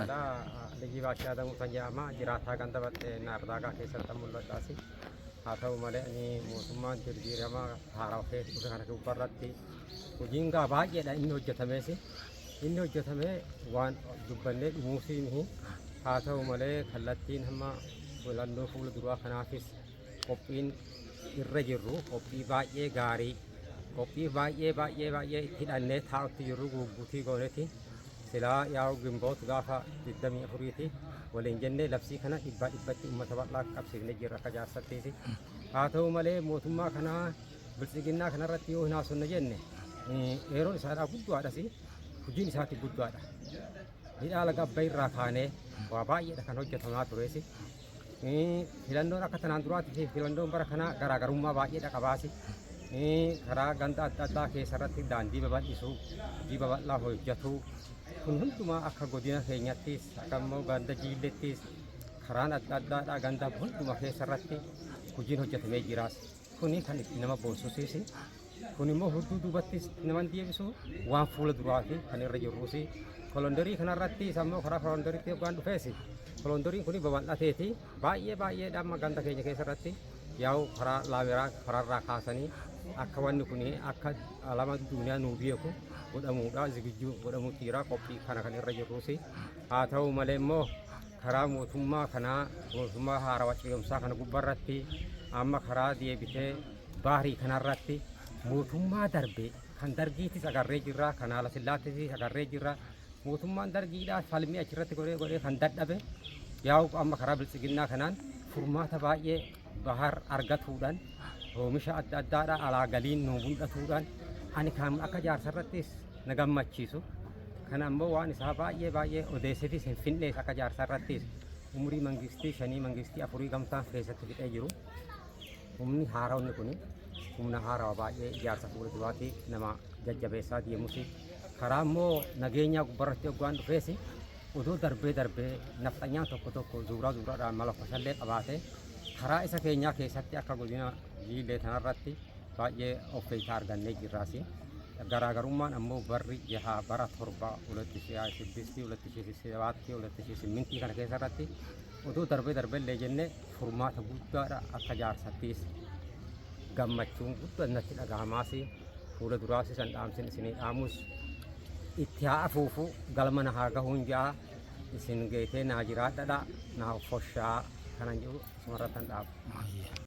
Baashaadha. Liyyii Baashaa Damuutan jedhama. Jiraataa ganda Baxxee Naardaagaa keessatti mul'adhaasi. Haa ta'u malee ani mootummaan jijjiirama haaraa keessa dhufe kana gubbaarratti hojiin gaa baay'eedha inni hojjetamees. Inni hojjetame waan dubbannee dhumuusii mihi. Haa ta'u malee kallattiin hamma filannoo fuula duraa kanaafis qophiin irra jirru qophii baay'ee gaarii, qophii baay'ee baay'ee baay'ee itti hidhannee taa'utti jirru guugguutii gooneeti. Silaa yaa'u Gimboot gaafa 24ti waliin jennee labsii kana dhibbaa dhibbatti uummata bal'aa qabsiifnee jirra akka jaarsattiisi. Haa ta'u malee mootummaa kanaa biltsiginnaa kanarratti yoo hin haasofne jenne, yeroon isaadhaa guddaadhas, hojiin isaati guddaadha. Hidhaa laga Abbay irraa kaanee waa baay'eedha kan hojjetamaa turees. Filannoon akka tanaan duraatii fi filannoon bara kanaa garaagarummaa baay'eedha qabaasi. Karaa ganda adda addaa keessarratti daandii babal'isuu, hojii babal'aa hojjetuu, kun hundumaa akka godina keenyattis akka immoo ganda Jiillettis karaan adda addaadhaa ganda hunduma keessarratti hojiin hojjetamee jiraas. Kuni kan itti nama boonsusiisi. Kun immoo hudduu duubattis nama hin deebisu, waan fuula duraati kan irra jirruusi. Kolondorii kanarratti isa immoo karaa kolondoriitti yoggaan dhufees, kolondoriin kun babal'ateeti baay'ee baay'ee amma ganda keenya keessarratti yaa'u karaa laameraa karaarraa kaasanii akka wanni kun akka alama duniyaa nuu beeku godhamuudha, zigijjuu godhamuutti jira qophii kana kan irra jirruusi. Haa ta'u malee immoo karaa mootummaa kanaa, mootummaa haarawa ce'umsaa kana gubbaarratti, amma karaa deebitee baarii kanarratti mootummaa darbe kan Dargiitis agarree jirra, kan Haala Sillaattis agarree jirra. Mootummaan Dargiidhaa falmii achirratti godhee godhee kan dadhabe, yaa'u amma karaa biltsiginnaa kanaan furmaata baay'ee bahar argatuudhaan, oomisha adda addaadhaa alaa galiin nu mul'atuudhaan, ani kan akka jaarsarrattis na gammachiisu. Kana ammoo waan isaa baay'ee baay'ee odeesseefis hin finnees. Akka jaarsarrattis umurii mangistii shanii, mangistii afurii gamtaan keessatti fixee jiru. Humni haarawni kun humna haarawa baay'ee ijaarsa fuula duraatti nama jajjabeessaa deemus. Karaa immoo nageenyaa gubbarratti hoggaan dhufees, odoo darbee darbee nafxanyaan tokko tokko zuuraa zuuraadhaan mala koshallee qabaate, karaa isa keenyaa keessatti akka godina Jiillee tanarratti baay'ee of keessaa argannee jirraas. Garaagarummaan ammoo barri jaha, bara torba, 2006, 2007, 2008 kana keessarratti odoo darbee darbellee jenne furmaata guddaadha. Akka jaarsattiis gammachuun guddaan natti dhagahamaas. Fuula duraas san dhaamsin isinii dhaamus, itti haa afuufu, galma na haa gahuun ja'a. Isin geetee naa jiraadhadha, naa foshaa kanan jedhu asumarratti han dhaabu.